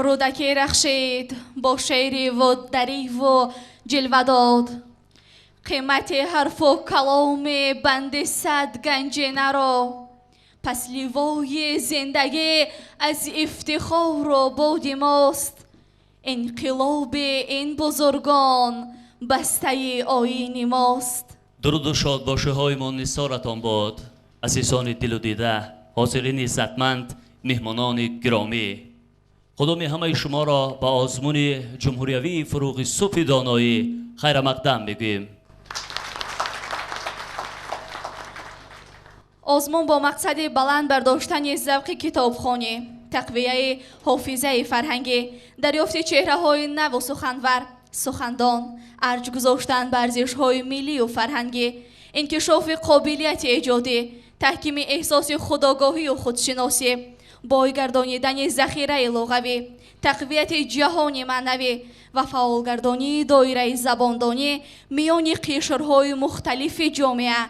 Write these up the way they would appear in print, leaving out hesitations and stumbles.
Рӯдакӣ рахшид бо шеъри ву дариву ҷилва дод. Қимати ҳарфу каломи банди сад ганҷинаро. Пас ливои зиндагӣ аз ифтихору боди мост. Инқилоби ин бузургон бастаи оини мост. Дуруду шодбошиҳои мо нисоратон бод, азизони дилу дида, ҳозирини иззатманд, меҳмонони гиромӣ. Худоми ҳамаи шуморо ба озмуни ҷумҳуриявии фуруғи субҳи доноӣ хайрамақдам мегӯем. Озмун бо мақсади баланд бардоштани завқи китобхонӣ, тақвияи ҳофизаи фарҳангӣ, дарёфти чеҳраҳои наву суханвар, сухандон, арҷ гузоштан ба арзишҳои миллию фарҳангӣ, инкишофи қобилияти эҷодӣ, таҳкими эҳсоси худогоҳию худшиносӣ, бойгардонидани захираи луғавӣ, тақвияти ҷаҳони маънавӣ ва фаъолгардонии доираи забондонӣ миёни қишрҳои мухталифи ҷомеа,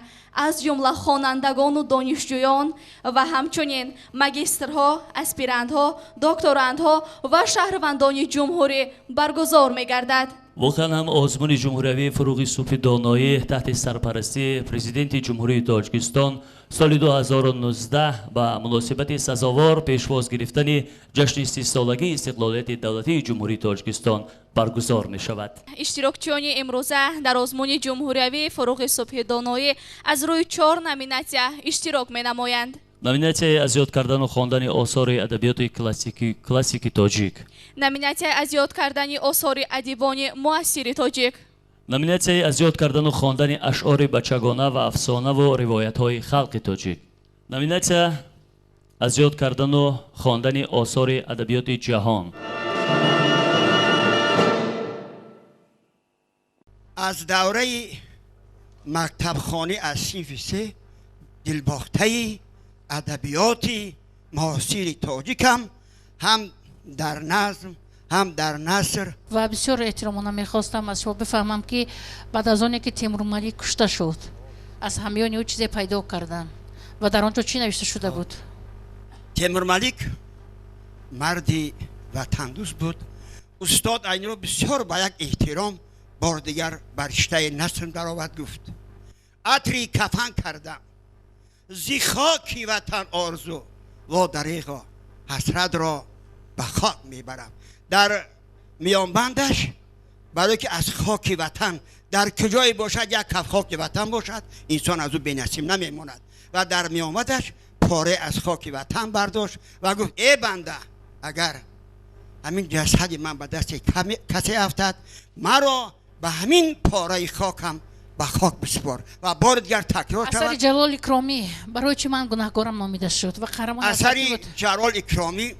аз ҷумла хонандагону донишҷӯён ва ҳамчунин магистрҳо, аспирантҳо, докторантҳо ва шаҳрвандони ҷумҳурӣ баргузор мегардад. Воқеан ҳам озмуни ҷумҳуриявии фуруғи субҳи доноӣ таҳти сарпарастии Президенти Ҷумҳурии Тоҷикистон соли 2019 ба муносибати сазовор пешвоз гирифтани ҷашни 30-солагии истиқлолияти давлатии Ҷумҳурии Тоҷикистон баргузор мешавад. Иштирокчиёни имрӯза дар озмуни ҷумҳуриявии фуруғи субҳи доноӣ аз рӯи 4 номинатсия иштирок менамоянд. Номинатсияи аз ёд кардану хондани осори адабиёти классики тоҷик. Номинатсияи аз ёд кардани осори адибони муассири тоҷик. Номинатсияи аз ёд кардану хондани ашъори бачагона ва афсонаву ривоятҳои халқи тоҷик. Номинатсия аз ёд кардану хондани осори адабиёти ҷаҳон. Аз давраи мактабхонӣ аз синфи 3 дилбохтаи адабиёти муосири тоҷикам, ҳам дар назм, ҳам дар наср. Ва бисёр эҳтиромона мехостам аз шумо бифаҳмам, ки баъд аз оне ки Темурмалик кушта шуд, аз ҳамёни ӯ чизе пайдо карданд ва дар он ҷо чӣ навишта шуда буд? Темурмалик марди ватандӯст буд. Устод Айниро бисёр ба як эҳтиром бор дигар ба риштаи наср даровард, гуфт: атри кафан кардам зи хоки ватан орзу, во дареғо ҳасратро ба хок мебарам. Дар миёнбандаш барое ки аз хоки ватан дар куҷое бошад, як каф хоки ватан бошад, инсон аз ӯ бенасиб намемонад. Ва дар миёнбандаш пора аз хоки ватан бардошт ва гуфт: э банда, агар ҳамин ҷасади ман ба дасти касе афтад, маро ба ҳамин пораи хокам ба хок бисупор. Ва бори дигар такрор шавад. Асари Ҷалол Икромӣ барои чӣ ман гунаҳкорам номида шуд ва қаҳрамон асари Ҷалол Икромӣ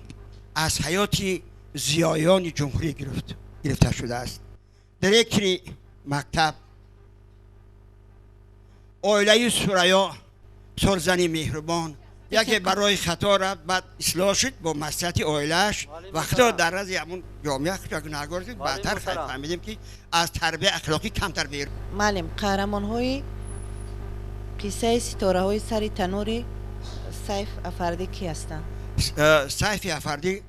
аз ҳаёти зиёёни ҷумҳурӣ гирифта шудааст. Директори мактаб, оилаи Сурайё, бисёр зани меҳрубон, яке барои хато рафт, баъд ислоҳ шуд бо маслиҳати оилааш ва худо дар назди ҳамун ҷомеа худо гунаҳгор шуд. Баъдтар фаҳмидем, ки аз тарбияи ахлоқӣ камтар бер. Маълим, қаҳрамонҳои қиссаи ситораҳои сари танури Сайф Афардӣ кӣ ҳастанд? Сайфи Афардӣ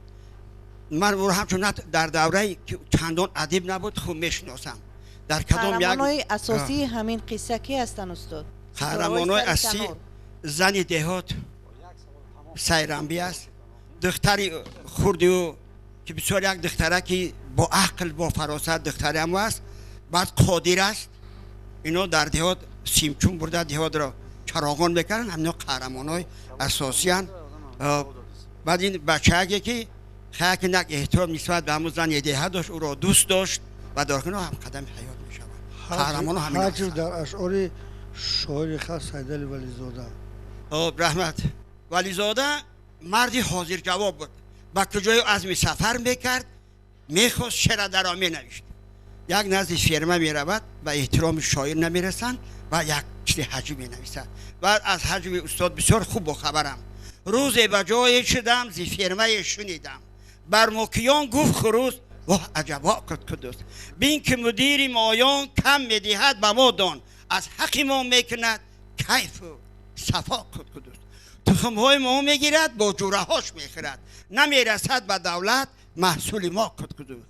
ман ӯро ҳамчун дар давраи чандон адиб набуд, хуб мешиносам. Дар кадом як қаҳрамонҳои асосии ҳамин қисса кӣ ҳастанд, устод? Қаҳрамонҳои асосӣ зани деҳот Сайрамбӣ аст, духтари хурди ӯ ки бисёр як духтараки бо ақл, бо фаросат духтариам аст, баъд Қодир аст. Ино дар деҳот симчун бурда деҳотро чароғон мекарданд. Ҳамино қаҳрамонҳои асосиянд. Баъд ин бачааке ки хаяки нак эҳтиром нисбат ба ҳамун зани деҳа дошт, ӯро дӯст дошт ва дар ҳам қадами ҳаёт мешавад. Қаҳрамонҳо ҳамин ҳастанд. Дар ашъори шоири хас Сайдали Вализода. Раҳмат. Вализода марди ҳозирҷавоб буд. Ба куҷое азми сафар мекард, мехост шеъра даро менавишт. Як назди ферма меравад, ба эҳтироми шоир намерасанд ва як чизи ҳаҷв менависад. Баъд аз ҳаҷви устод бисёр хуб бохабарам. Рӯзе ба ҷое шудам, зи фермае шунидам. Бар мукиён гуфт хурӯс: воҳ аҷабо Қуддус, бин ки мудири моён кам медиҳад ба мо дон, аз ҳаққи мо мекунад кайфу сафо Қуддус. Тухмҳои мо мегирад, бо ҷураҳош мехӯрад, намерасад ба давлат, маҳсули мо куткудуз.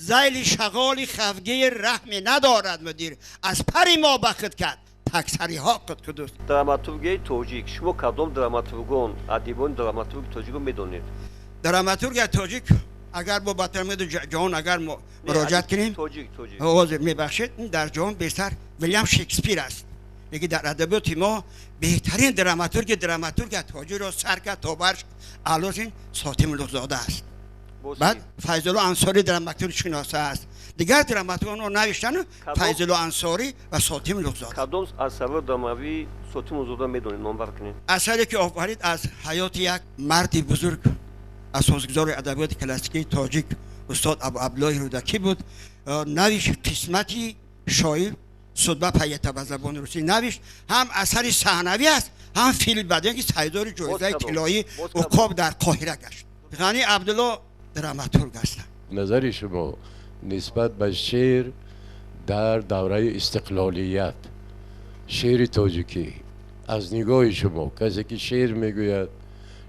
Зайли шағоли хавгир раҳме надорад мудир, аз пари мо бахт кард таксариҳо куткудуз. Драматургияи тоҷик, шумо кадом драматургон, адибони драматурги тоҷикро медонед? Драматургияи тоҷик агар мо ба тамоми ҷаҳон агар мо муроҷиат кунем, ҳозир мебахшед, дар ҷаҳон бештар Вилям Шекспир аст. Лекин дар адабиёти мо беҳтарин драматурги драматургия тоҷикро сар кард то барш аълозин Сотим Улуғзода аст. Баъд Файзулло Ансорӣ драматург шиноса аст. Дигар драматургонро навиштану Файзулло Ансорӣ ва Сотим Улуғзода. Кадом асарро драмавии Сотим Улуғзода медонед, номбар кунед? Асаре ки офарид аз ҳаёти як марди бузург, асосгузори адабиёти классикии тоҷик устод Абу Абдуллоҳи Рӯдакӣ буд. Навишт қисмати шоир судба паята ба забони русӣ навишт. Ҳам асари саҳнавӣ аст, ҳам филм баъд ки сайдори ҷоизаи тиллоии уқоб дар Қоҳира гашт. Ғани Абдулло драматург ҳастанд. Назари шумо нисбат ба шеър дар давраи истиқлолият, шеъри тоҷикӣ аз нигоҳи шумо, касе ки шеър мегӯяд,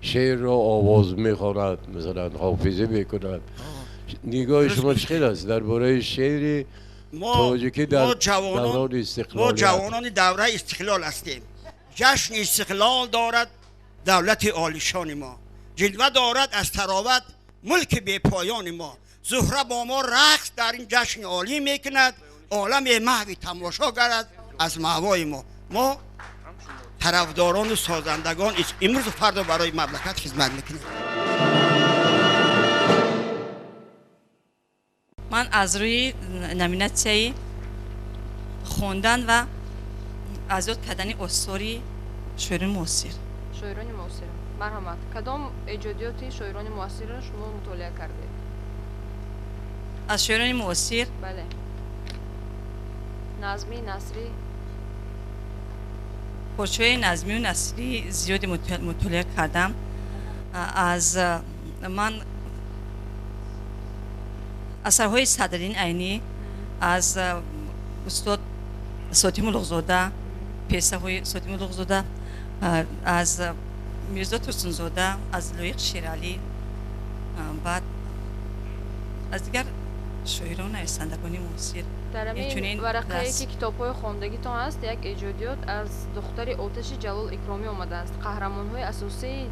шеърро овоз мехонад, масалан ҳофизӣ мекунад, нигоҳи шумо чӣ хел аст дар бораи шеъри тоҷикӣ дар давраи истиқлолият? Мо ҷавонони давраи истиқлол ҳастем. Ҷашни истиқлол дорад давлати олишони мо, ҷилва дорад аз тароват мулки бепоёни мо. Зуҳра бо мо рақс дар ин ҷашни олӣ мекунад, олами маҳви тамошо гарад аз маъвои мо. Мо тарафдорону созандагон имрӯзу фардо барои мамлакат хизмат мекунем. Ман аз рӯи номинатсияи хондан ва аз ёд кардани осори шоирони муосир. Шоирони муосир. Марҳамат, кадом эҷодиёти шоирони муосирро шумо мутолиа кардед? Аз шоирони муосир? Бале. Назмӣ, насрӣ? Порчаҳои назмию насрӣ зиёде мутолиа кардам. Аз ман асарҳои Садриддин Айнӣ, аз устод Сотим Улуғзода, пьесаҳои Сотим Улуғзода, аз Мирзо Турсунзода, аз Лоиқ Шералӣ, баъд аз дигар шоирон, нависандагони муосир. Дар ҳамин варақае ки китобҳои хондагитон аст, як эҷодиёт аз духтари оташи Ҷалол Икромӣ омадааст. Қаҳрамонҳои асосии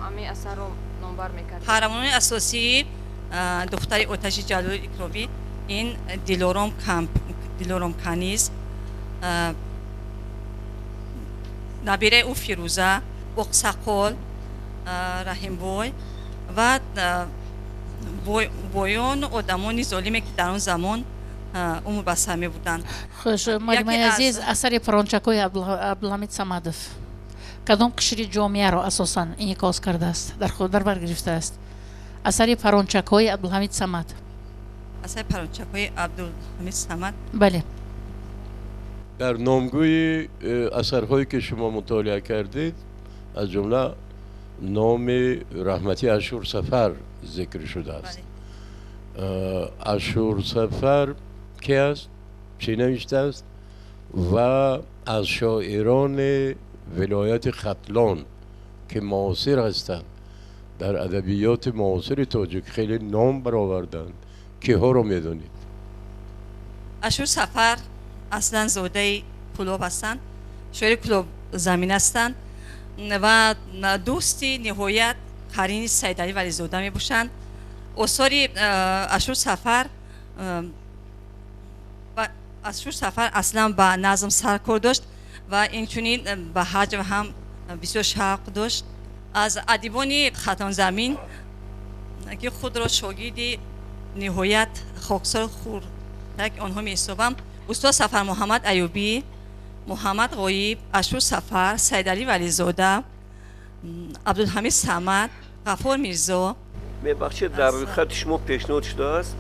ҳамин асарро номбар мекардед? Қаҳрамонҳои асосии духтари оташи Ҷалол Икромӣ ин Дилором Каниз, набираи ӯ Фирӯза, Оқсақол, Раҳимбой ва боёну одамони золиме ки дар он замон умр ба сар мебурданд. Хуш, муаллимаи азиз, асари Парончакҳои Абдулҳамид Самадов кадом қишри ҷомеаро асосан инъикос кардааст, дар худ дар бар гирифтааст? Асари Парончакҳои Абдулҳамид Самад. Асари Парончакҳои Абдулҳамид Самад? Бале. Дар номгӯи асарҳое ки шумо мутолиа кардед, аз ҷумла номи раҳматӣ Ашурсафар зикр шудааст. Ашурсафар ки аст, чӣ навиштааст ва аз шоирони вилояти Хатлон ки муосир ҳастанд, дар адабиёти муосири тоҷик хеле ном бароварданд, киҳоро медонед? Ашурсафар аслан зодаи Кулоб ҳастанд, шоири Кулобзамин ҳастанд ва дӯсти ниҳоят қарини Сайдалӣ Вализода мебошанд. Осори Ашурсафар аслан ба назм саркор дошт ва инчунин ба ҳаҷв ҳам бисёр шавқ дошт. Аз адибони Хатлонзамин ки худро шогирди ниҳоят хоксор хурдак онҳо меҳисобам, устод Сафармуҳаммад Аюбӣ, Муҳаммад Ғоиб, Ашурсафар, Сайдалӣ Вализода, Абдулҳамид Самад, Ғаффор Мирзо. Мебахшед, дар рӯйхати шумо пешниҳод шудааст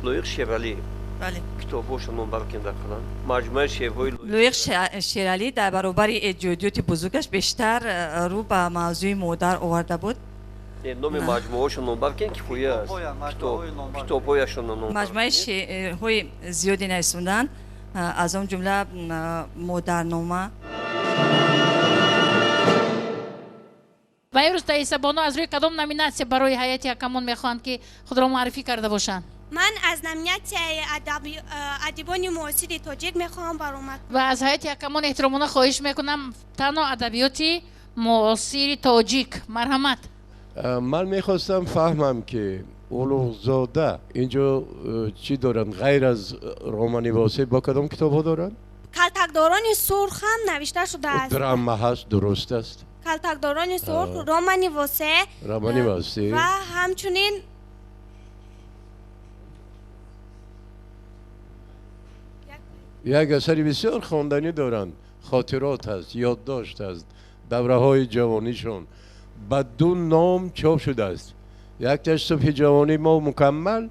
Лоиқ Шералӣ. Бале. Китобҳошо номбар кунед ақаллан. Маҷмӯаи шеърҳои Лоиқ Шералӣ дар баробари эҷодиёти бузургаш бештар рӯ ба мавзӯи модар оварда буд. Номи маҷмӯаҳошо номбар кунед, кифоя аст. Китобҳояшро номбар. Маҷмӯаи шеърҳои зиёде нависонданд, аз он ҷумла Модарнома. Ва имрӯз Таисабону аз рӯи кадом номинатсия барои ҳайати ҳакамон мехоҳанд, ки худро муаррифӣ карда бошанд? Ман аз номинатсияи адибони муосири тоҷик мехоҳам баромад. Ва аз ҳайати ҳакамон эҳтиромона хоҳиш мекунам танҳо адабиёти муосири тоҷик. Марҳамат. Ман мехостам фаҳмам, ки Улуғзода инҷо чӣ доранд, ғайр аз романи Восеъ бо кадом китобҳо доранд? Калтакдорони сурх ҳам навишта шудааст. Драма ҳаст, дуруст аст. Калтакдорони сурх, романи Восеъ. Романи Восеъ. Ва ҳамчунин як асари бисёр хонданӣ доранд, хотирот ҳаст, ёддошт ҳаст, давраҳои ҷавонишон ба ду ном чоп шудааст. Якташ субҳи ҷавонӣ мо мукаммал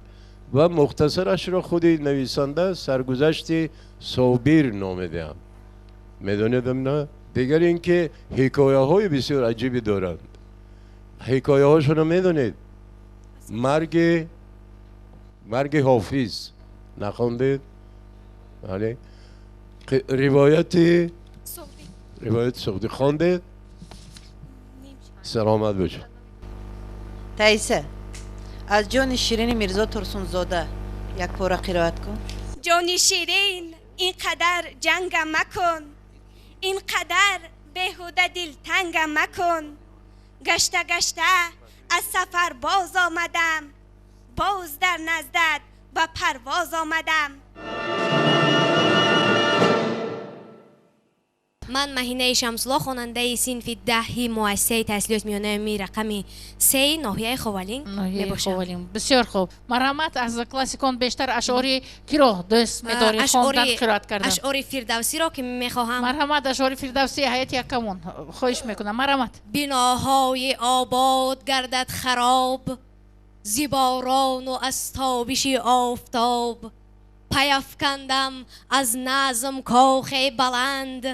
ва мухтасарашро худи нависанда саргузашти Собир номидаам. Медонедам, на? Дигар ин ки ҳикояҳои бисёр аҷибе доранд. Ҳикояҳошонро медонед? Марги Ҳофиз нахондед? Бале. Ривояти Суғдӣ хондед? Саломат бошед. Таиса, аз ҷони ширини Мирзо Турсунзода як пора қироат кун. Ҷони ширин, ин қадар ҷангам макун, ин қадар беҳуда дилтангам макун. Гашта гашта аз сафар боз омадам, боз дар наздат ба парвоз омадам. Ман Маҳинаи Шамсулло, хонандаи синфи 10 муассисаи таҳсилоти миёнаи рақами 3 ноҳияи Ховалинг мебошам. Бисёр хуб. Марҳамат, аз классикон бештар ашъори киро дӯст медорӣ хондан, қироат кардан? Ашъори Фирдавсиро ки мехоҳам. Марҳамат, ашъори Фирдавсӣ ҳайати ҳакамон хоҳиш мекунам. Марҳамат. Биноҳои обод гардад хароб, зи борону аз тобиши офтоб. Пайафкандам аз назм кохе баланд,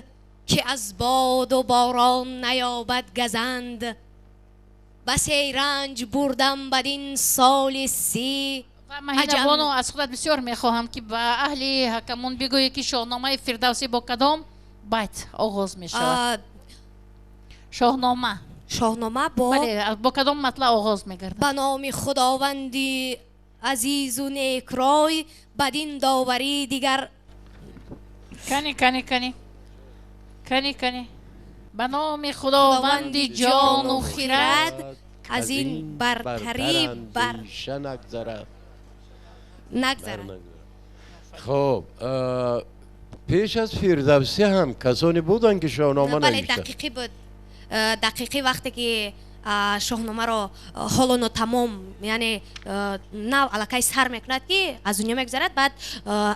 ки аз боду борон наёбад газанд. Басе ранҷ бурдам бадин соли 30. Ва Маҳинабону, аз худат бисёр мехоҳам, ки ба аҳли ҳакамон бигӯӣ, ки шоҳномаи Фирдавсӣ бо кадом байт оғоз мешавад? Шоҳнома. Шоҳнома бо бале, бо кадом матлаъ оғоз мегардад? Ба номи Худованди азизу некрой, бадин доварӣ дигар. Кани, кани, кани. Кани, кани. Ба номи Худованди ҷону хирад, аз ин бартарӣ бар нагзарад. Хуб, пеш аз Фирдавсӣ ҳам касоне буданд, ки шоҳнома навиштанд. Бале, дақиқӣ буд. Дақиқӣ вақте ки шоҳномаро ҳоло нотамом, яъне нав аллакай сар мекунад, ки аз дунё мегузарад, баъд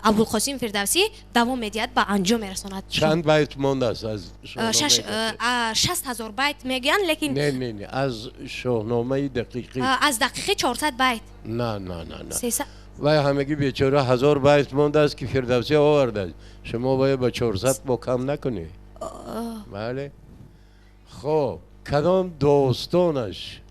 Абулқосим Фирдавсӣ давом медиҳад, ба анҷом мерасонад. Чанд байт мондааст аз шоҳномаи? 6000 байт мегӯянд, лекин не, не, не, аз шоҳномаи дақиқӣ. Аз дақиқӣ 400 байт. На, на, на, на. Вай ҳамагӣ бечора 1000 байт мондааст, ки Фирдавсӣ овардааст. Шумо бояд ба 400 бо кам накунӣ. Бале. Хоб, кадом достонаш?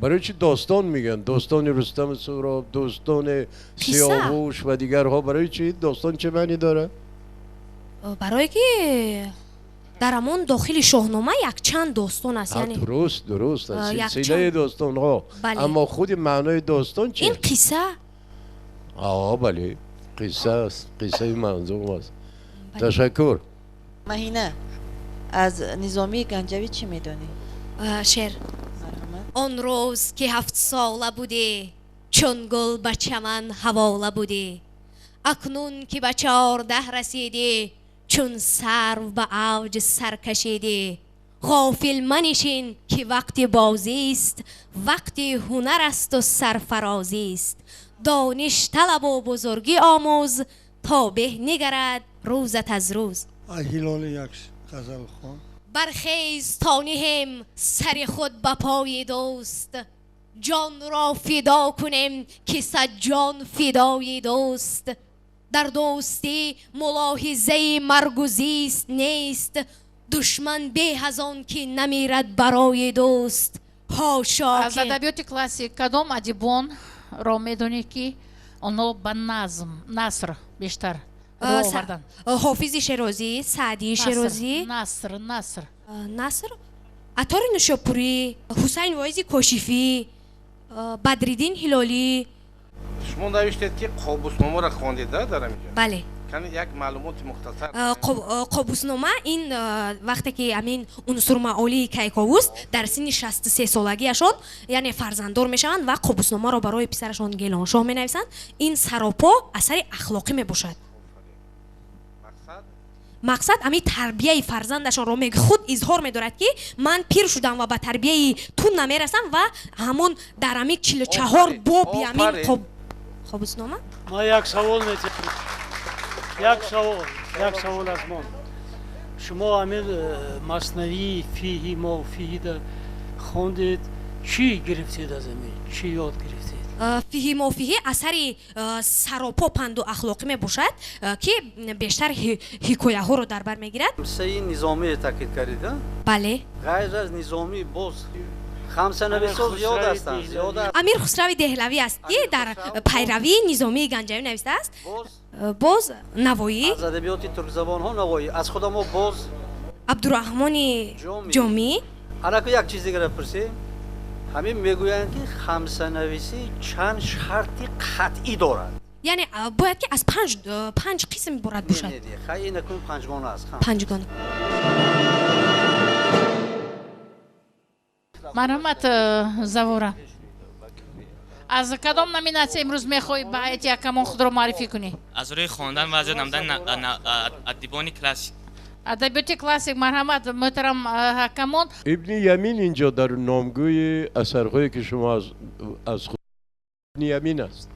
Барои чӣ достон мегӯянд? Достони Рустаму Суҳроб, достони Сиёвуш ва дигарҳо. Барои чӣ достон чӣ маънӣ дорад? Барое ки дар ҳамон дохили шоҳнома якчанд достон аст. Дуруст, дуруст аст, силсилаи достонҳо. Аммо худи маънои достон чи? Ин қисса. Бале, қисса аст, қиссаи манзум аст. Ташаккур. Маҳина, аз Низомии Ганҷавӣ чӣ медонӣ? Шеър. Он рӯз ки 7 сола будӣ, чун гул ба чаман ҳавола будӣ. Акнун ки ба 14 расидӣ, чун сарв ба авҷ сар кашидӣ. Ғофил манишин ки вақти бозист, вақти ҳунар асту сарфарозист. Дониш талабу бузургӣ омӯз, то беҳ нигарад рӯзат аз рӯз. Ҳилоли як ғазал хон. Бархез то ниҳем сари худ ба пои дӯст, ҷонро фидо кунем ки сад ҷон фидои дӯст. Дар дӯстӣ мулоҳизаи маргу зист нест, душман беҳ аз он ки намирад барои дӯст. Ҳошо. Аз адабиёти классик кадом адибонро медонӣ, ки онҳо ба назм, наср бештар рӯ оварданд? Ҳофизи Шерозӣ, Саъдии Шерозӣ. Наср, наср. Наср? Аттори Нушопурӣ, Ҳусайн Воизи Кошифӣ, Бадриддин Ҳилолӣ. Шумо навиштед, ки Қобусномаро хондед дар ҳаминҷо? Бале. Як маълумоти мухтасар. Қобуснома ин вақте ки ҳамин унсурмаолии Кайковус дар синни 63 солагиашон, яъне фарзанддор мешаванд ва Қобусномаро барои писарашон Гелоншоҳ менависанд. Ин саропо асари ахлоқӣ мебошад. Мақсад ҳамин тарбияи фарзандашонро худ изҳор медорад, ки ман пир шудам ва ба тарбияи ту намерасам, ва ҳамон дар ҳамин 44 боби ҳамин Қобуснома. Ман як савол метиҳам, як савол, як савол аз мо. Шумо ҳамин маснавии Фиҳи мо фиҳида хондед, чӣ гирифтед аз ҳамин, чӣ ёд гирифтед? Фиҳи мофиҳӣ асари саропо панду ахлоқӣ мебошад, ки бештар ҳикояҳоро дар бар мегирад. Хамсаи Низомие таъкид кардед? Бале. Ғайр аз Низомӣ боз хамсанависо зиёд ҳастанд, зиёд. Амир Хусрави Деҳлавӣ аст, ки дар пайравии Низомии Ганҷавӣ навистааст, боз Навоӣ. Аз адабиёти туркзабонҳо Навоӣ, аз худамо боз? Абдураҳмони Ҷомӣ. Анаку як чиз дигара пурсем. Ҳамин мегӯянд, ки хамсанависӣ чанд шарти қатъӣ дорад. Яъне бояд ки аз панҷ қисм иборат бошад. Хай, ин акун панҷгона аст. Панҷгона. Марҳамат, Завора, аз кадом номинатсия имрӯз мехоҳӣ ба ҳайати ҳакамон худро муаррифӣ кунӣ? Аз рӯи хондан ва аз ёд намудани адибони классик. Адабиёти классик. Марҳамат, муҳтарам ҳакамон. Ибни Ямин инҷо дар номгӯи асарҳое ки шумо аз Ибни Ямин аст,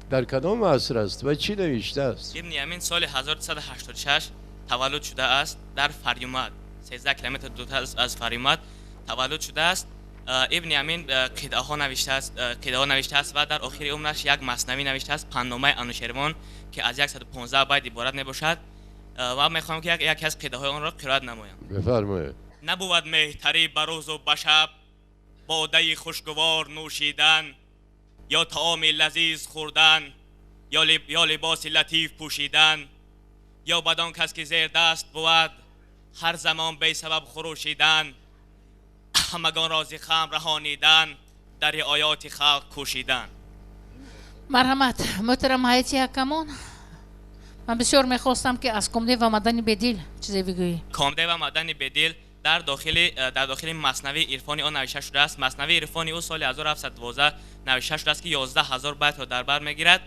дар кадом аср аст ва чӣ навиштааст? Ибни Ямин соли 1386 таваллуд шудааст, дар Фарюмад, 13 километр дуртар аз Фарюмад таваллуд шудааст. Ибни Амин қитъаҳо навиштааст, қитъаҳо навиштааст ва дар охири умраш як маснавӣ навиштааст, Пандномаи Анушервон, ки аз 115 байт иборат мебошад, ва мехоҳам ки яке аз қитъаҳои онро қироат намоям. Бифармоед. Набувад меҳтарӣ ба рӯзу ба шаб бодаи хушгувор нӯшидан ё таоми лазиз хӯрдан ё либоси латиф пӯшидан ё бадон кас ки зердаст бувад ҳар замон бесабаб хурӯшидан, ҳамагонро зи хамр раҳонидан, дар риояти халқ кӯшидан. Марҳамат, муҳтарам ҳайати ҳакамон. Ман бисёр мехостам, ки аз Комдев ва Мадани Бедил чизе бигӯӣ. Комдев ва Мадани Бедил дар дохили Маснавии ирфони ӯ навишта шудааст. Маснавии ирфони ӯ соли 1712 навишта шудааст, ки 11 ҳазор байтро дар бар мегирад,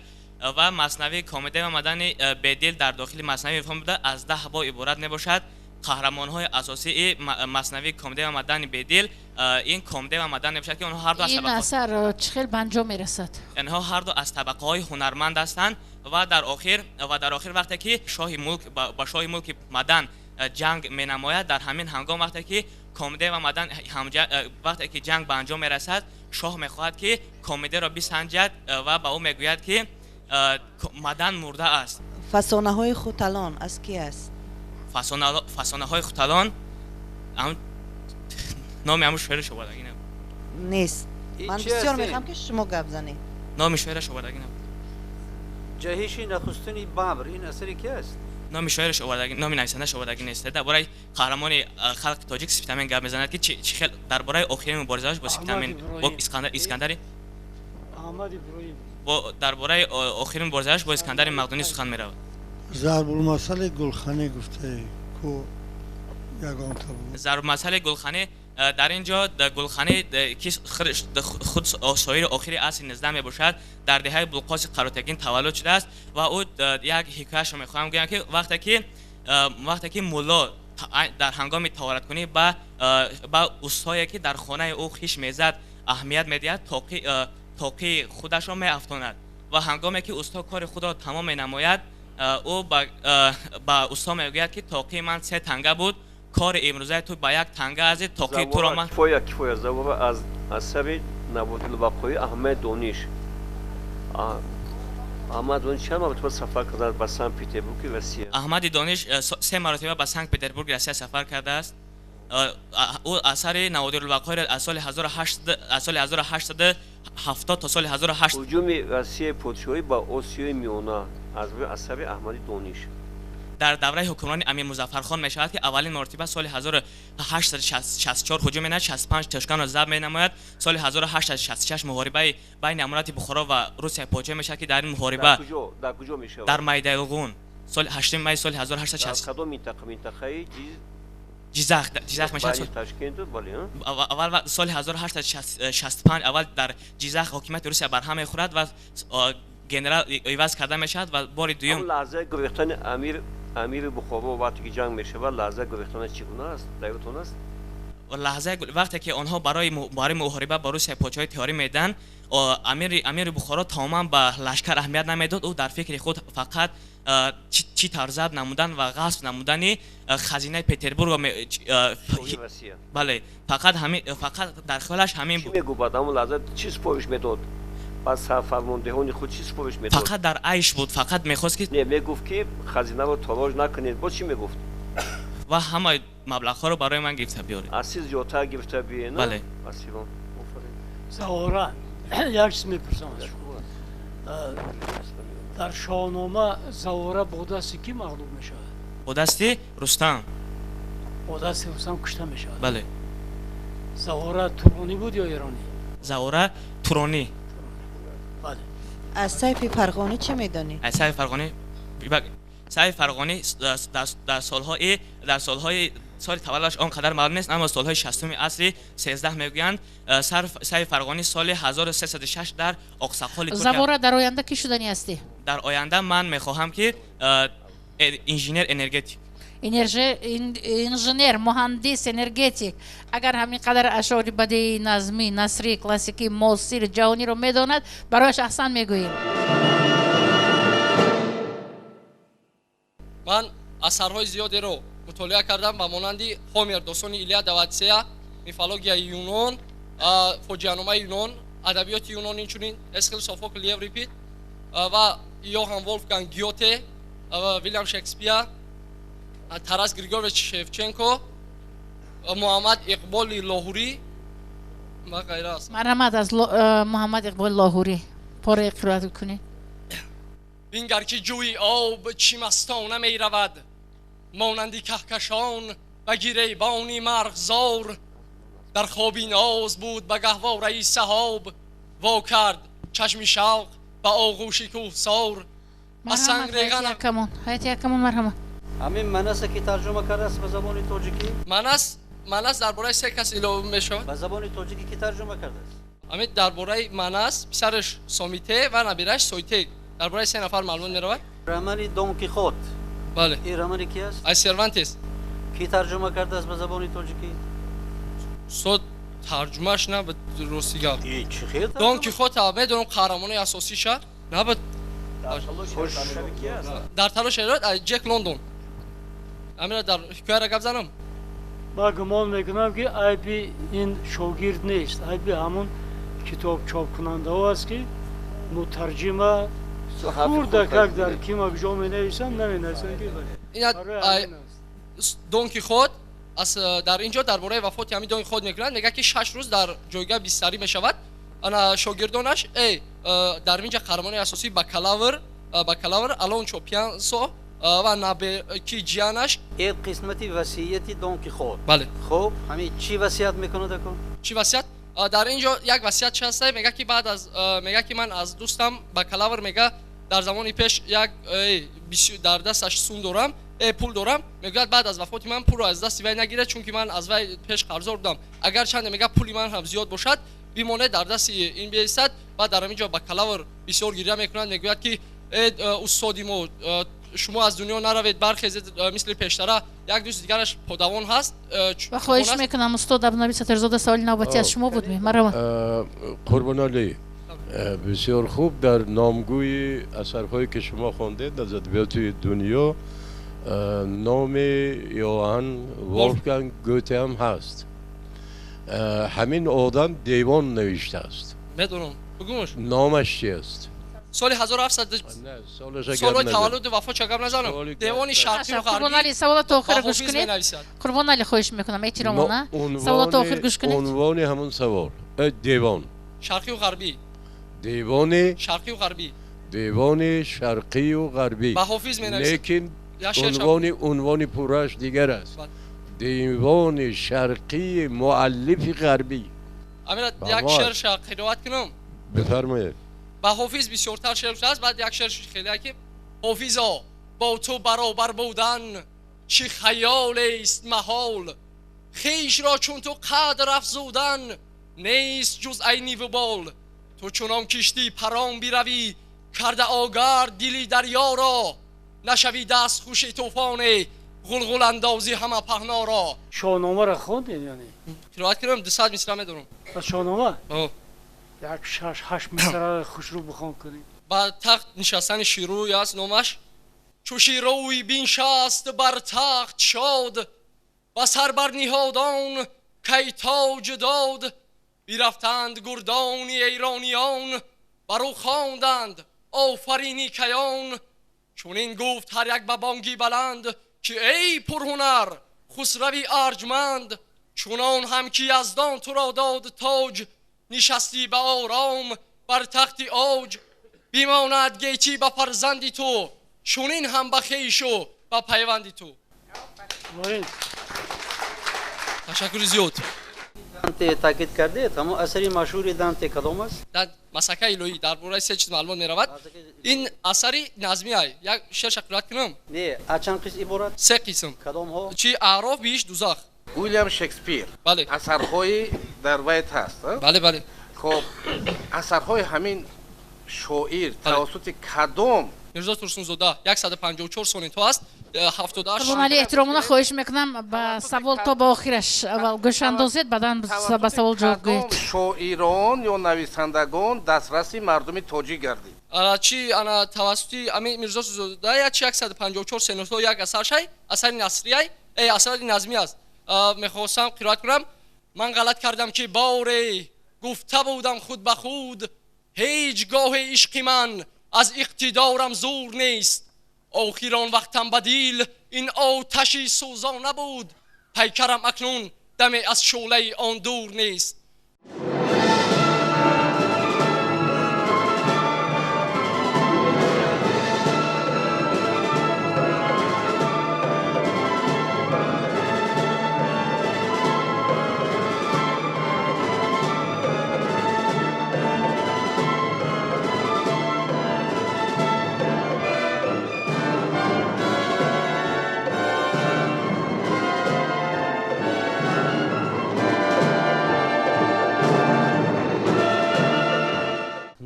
ва маснавии Комдев ва Мадани Бедил дар дохили Маснавии ирфон буда, аз 10 боб иборат мебошад. Қаҳрамонҳои асосии маснавии Комдев ва Мадани Бедил ин Комдев ва Мадан мебошад, ки онҳо ҳарду аз Ин асар чӣ хел ба анҷом мерасад? Инҳо ҳарду аз табақаҳои ҳунарманд ҳастанд ва дар охир вақте ки шоҳи мулк ба шоҳи мулки Мадан ҷанг менамояд, дар ҳамин ҳангом вақте ки Комдев ва Мадан, вақте ки ҷанг ба анҷом мерасад, шоҳ мехоҳад, ки Комдевро бисанҷад ва ба ӯ мегӯяд, ки Мадан мурда аст. Фасонаҳои Хуталон аз ки аст? Фасонаҳои Хуталон номи ҳамун шоираш овардагӣ набуд. Нест. Ман бисёр мехоҳам, ки шумо гап занед. Номи шоираш овардагӣ набуд. Ҷаҳиши нахустини бабр ин асари ки аст? Номи шоираш овардагӣ, номи нависандааш овардагӣ нест. Дар бораи қаҳрамони халқи тоҷик Спитамен гап мезанад, ки чӣ хел дар бораи охирин муборизааш бо Спитамен, бо Искандари, дар бораи охирин муборизааш бо Искандари Мақдунӣ сухан меравад. Зарбулмасали Гулханӣ гуфтаи ку ягонта буд. Зарбулмасали Гулханӣ, дар ин ҷо Гулханӣ, ки худ шоири охири асри 19 мебошад, дар деҳаи Булқоси Қаротегин таваллуд шудааст ва ӯ як ҳикояшро мехоҳам гӯям, ки вақте ки мулло дар ҳангоми таҳораткунӣ ба устое, ки дар хонаи ӯ хиш мезад, аҳамият медиҳад, тоқии худашро меафтонад ва ҳангоме ки усто кори худро тамом менамояд, ӯ ба усто мегӯяд, ки тоқии ман се танга буд, кори имрӯзаи ту ба як танга арзид, тоқии туро ман Кифоя, кифоя. Завора аз асари Наводирулвақои Аҳмад Дониш. Аҳмад Дониш чанд маротиба сафар кардааст ба Санкт Петербурги Россия? Аҳмади Дониш се маротиба ба Санкт Петербурги Россия сафар кардааст. Ӯ асари Наводирулвақоиро аз соли 1870 то соли 18 Ҳуҷуми Россияи подшоҳӣ ба Осиёи Миёна аз рӯи асари Аҳмади Дониш. Дар давраи ҳукмрони Амир Музаффархон мешавад, ки аввалин мартиба соли 1864 ҳуҷум менамояд, 65 Тошканро забт менамояд. Соли 1866 муҳорибаи байни аморати Бухоро ва Русия подшоҳ мешавад, ки дар ин муҳориба дар куҷо мешавад? Дар Майдалғун, соли 8 май соли 1860. Кадом минтақа? Минтақаи Ҷизах мешавад. Ташкент, бале. Аввал соли 1865 аввал дар Ҷизах ҳокимияти Русия барҳам мехӯрад ва генерал иваз карда мешавад ва бори дуюм лаҳзаи гурехтани амири Бухоро вақте ки ҷанг мешавад, лаҳзаи гурехтана чӣ гуна аст? Дар ёдтон аст? Лаҳзаи вақте ки онҳо барои муҳориба ба Русия подшоҳӣ тайёрӣ медиҳанд, амири Бухоро тамоман ба лашкар аҳамият намедод. Ӯ дар фикри худ фақат чӣ тавр забт намудан ва ғасб намудани хазинаи Петербургро, бале, фақат дар хаёлаш ҳамин буд. Чӣ мегуфт баъд ҳамон лаҳза? Чӣ супориш медод? Ба сарфармондеҳони худ чӣ супориш медод? Фақат дар айш буд, фақат мехост ки не, мегуфт ки хазинаро тороҷ накунед. Боз чӣ мегуфт? Ва ҳама маблағҳоро барои ман гирифта биёред. Аз чиз зиёдтар гирифта биёед? Бале. Асирон. Завора, як чиз мепурсам аз шумо. Дар Шоҳнома Завора бо дасти кӣ мағлуб мешавад? Бо дасти Рустам. Бо дасти Рустам кушта мешавад? Бале. Завора туронӣ буд ё эронӣ? Завора туронӣ. Бале. Аз Сайфи Фарғонӣ чӣ медонӣ? Аз Сайфи Фарғонӣ, Сайфи Фарғонӣ дар солҳои соли таваллудаш он қадар маълум нест, аммо солҳои 60 асри 13 мегӯянд. Сайфи Фарғонӣ соли 1306 дар Оқсақоли Туркия. Завора, дар оянда кӣ шуданӣ ҳастӣ? Дар оянда ман мехоҳам ки инженер энергетик. Инженер, муҳандис, энергетик. Агар ҳамин қадар ашъори бадеӣ, назмӣ, насрӣ, классикӣ, муосир, ҷаҳониро медонад, барояш аҳсан мегӯем. Ман асарҳои зиёдеро мутолиа кардам, ба монанди Ҳомер, достони Илиада ва Одиссея, мифологияи Юнон, фоҷианомаи Юнон, адабиёти Юнон, инчунин Эсхил, Софокл, Еврипид ва Йоҳан Волфганг Гёте, Вилям Шекспир, Тарас Григорьевич Шевченко, Муҳаммад Иқболи Лоҳурӣ ва ғайра аст. Марҳамат, аз Муҳаммад Иқболи Лоҳурӣ пораи қироат кунед. Бингар ки ҷӯи об чӣ мастона меравад, монанди каҳкашон ба гиребони марғзор. Дар хоби ноз буд ба гаҳвораи саҳоб, во кард чашми шавқ ба оғӯши кӯҳсор. Ҳайати якамон, марҳамат. Ҳамин Манасе ки тарҷума кардааст ба забони тоҷикӣ? Манас дар бораи се кас илова мешавад. Ба забони тоҷикӣ ки тарҷума кардааст? Ҳамин дар бораи Манас, писараш Сомите ва набирааш Сойтек. Дар бораи се нафар маълумот меравад. Романи Дон Кихот. Бале. Ин романи ки аст? Аз Сервантес. Ки тарҷума кардааст ба забони тоҷикӣ? Устод, тарҷумааш на ба рости гап. Чӣ хел? Дон Кихот медонам қаҳрамони асосиша на ба дар талош эрод аз Ҷек Лондон. Амира дар ҳикояра гап занам? Ман гумон мекунам ки айби ин шогирд нест, айби ҳамон китоб чопкунандаҳо аст ки мутарҷима хурдакак дар кима куҷо менависанд, наменависанд ки Дон Кихот дар ин ҷо дар бораи вафоти ҳамин Дон Кихот мекунад, мегӯяд ки 6 рӯз дар ҷойгоҳ бистарӣ мешавад. Ана шогирдонаш дар ин ҷо қаҳрамони асосӣ бакалавр Алончо Пиансо ва набеки ҷиянаш. Ин қисмати васияти Дон Кихот. Бале. Хуб, ҳамин чӣ васият мекунад акун? Чӣ васият? Дар ин ҷо як васият чи ҳаста, мегӯяд ки баъд аз мегӯяд ки ман аз дӯстам бакалавр мегӯяд дар замони пеш як дар дасташ сум дорам, пул дорам, мегӯяд баъд аз вафоти ман пулро аз дасти вай нагирад, чунки ман аз вай пеш қарздор будам. Агар чанде мегӯяд пули ман ҳам зиёд бошад, бимонед дар дасти ин биистад. Баъд дар ҳамин ҷо бакалавр бисёр гиря мекунад, мегӯяд ки устоди мо, шумо аз дунё наравед, бархезед мисли пештара. Як дӯсти дигараш подавон ҳаст. Ва хоҳиш мекунам устод Абдунаби Саттарзода, саволи навбатӣ аз шумо буд. Марҳамат. Қурбоналӣ, бисёр хуб дар номгӯи асарҳое ки шумо хондед аз адабиёти дунё номи Йоҳан Волфганг Гёте ҳам ҳаст. Ҳамин одам девон навиштааст. Медонам. Бигӯмаш. Номаш чи аст? Соли 1700 солҳои таваллуду вафот ча гап назанам. Девони шарқию ғарбӣ. Қурбоналӣ, саволато охир гӯш кунед. Қурбоналӣ, хоҳиш мекунам, эҳтиромона. Саволато охир гӯш кунед. Унвони ҳамон савол девон. Шарқию ғарбӣ. Девони шарқию ғарбӣ. Девони шарқию ғарбӣ. Ба Ҳофиз менависад. Лекин Унвони пуррааш дигар аст. Девони шарқии муаллифи ғарбӣ. Амира як шеърша қироат кунам. Бифармоед. Ба Ҳофиз бисёртар шеър гуфтааст, баъд як шеърш хеле ки Ҳофизо бо ту баробар будан чӣ хаёлест маҳол, хешро чун ту қадр афзудан нест ҷуз айни вубол. Ту чунон киштӣ парон биравӣ карда огард дили дарёро, нашавӣ дастхуши тӯфоне ғулғуландозӣ ҳама паҳноро. Шоҳномаро хондед яъне? Қироат кардам, 200 мисра медонам. Аз Шоҳнома? Як 6-8 мисраро хушрӯ бихон кунед. Ба тахт нишастани Ширӯй аст номаш. Чу Ширӯй биншаст бар тахт шод, ба сар бар ниҳодон кай тоҷ дод. Бирафтанд гурдони эрониён, бар ӯ хонданд офарини каён. Чунин гуфт ҳар як ба бонги баланд, ки эй пурҳунар хусрави арҷманд. Чунон ҳам ки яздон туро дод тоҷ, нишастӣ ба ором бар тахти оҷ. Бимонад гечӣ ба фарзанди ту, чунин ҳам ба хешу ба пайванди ту. Ташаккури зиёд. Данте таъкид кардед, ҳамон асари машҳури Данте кадом аст? Масакаи илоҳӣ дар бораи се чиз маълумот меравад. Ин асари назмӣ ай. Як шеърша қироат кунам? Не, аз чанд қисм иборат? Се қисм. Кадомҳо? Чи аъроф, биҳишт, дузах. Уильям Шекспир. Бале. Асарҳои дар вайт ҳаст? Бале, бале. Хоб, асарҳои ҳамин шоир тавассути кадом? Мирзо Турсунзода 154 сонето аст. 78. Қурбоналӣ, эҳтиромона хоҳиш мекунам ба савол то ба охираш аввал гӯш андозед, баъдан ба савол ҷавоб гӯед. Шоирон ё нависандагон дастраси мардуми тоҷик гардид? Чи ана тавассути ами Мирзо Турсунзода я чи 154 сонето як асар шай, асари насрияй, асари назмӣ аст. Мехостам қироат кунам. Ман ғалат кардам ки боре гуфта будам худ ба худ, ҳеҷ гоҳе ишқи ман аз иқтидорам зур нест. Охир он вақтам ба дил ин оташи сӯзон набуд, пайкарам акнун даме аз шӯълаи он дур нест.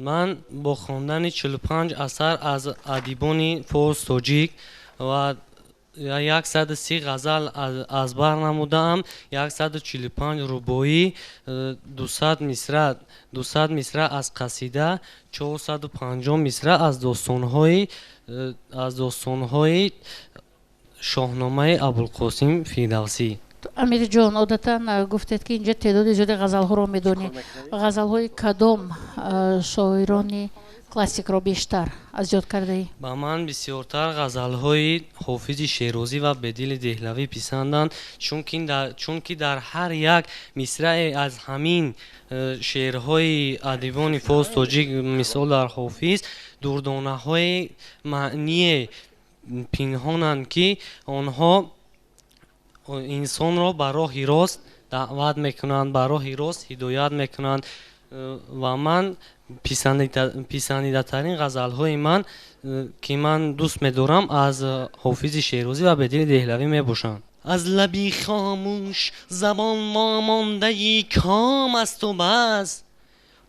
Ман бо хондани 45 асар аз адибони форс тоҷик ва 130 ғазал аз бар намудаам, 145 рубоӣ, 200 мисра аз қасида, 450 мисра аз достонҳои Шоҳномаи Абулқосим Фирдавсӣ. Амирҷон, одатан гуфтед ки инҷа теъдоди зиёди ғазалҳоро медонӣ. Ғазалҳои кадом шоирони классикро бештар аз ёд кардаӣ? Ба ман бисёртар ғазалҳои Ҳофизи Шерозӣ ва Бедили Деҳлавӣ писанданд, чунки дар ҳар як мисрае аз ҳамин шеърҳои адибони форс тоҷик, мисол дар Ҳофиз, дурдонаҳои маъние пинҳонанд, ки онҳо инсонро ба роҳи рост даъват мекунанд, ба роҳи рост ҳидоят мекунанд. Ва ман писандидатарин ғазалҳои ман, ки ман дӯст медорам, аз Ҳофизи Шерозӣ ва Бедили Деҳлавӣ мебошанд. Аз лаби хомӯш забон момондаи ком асту бас,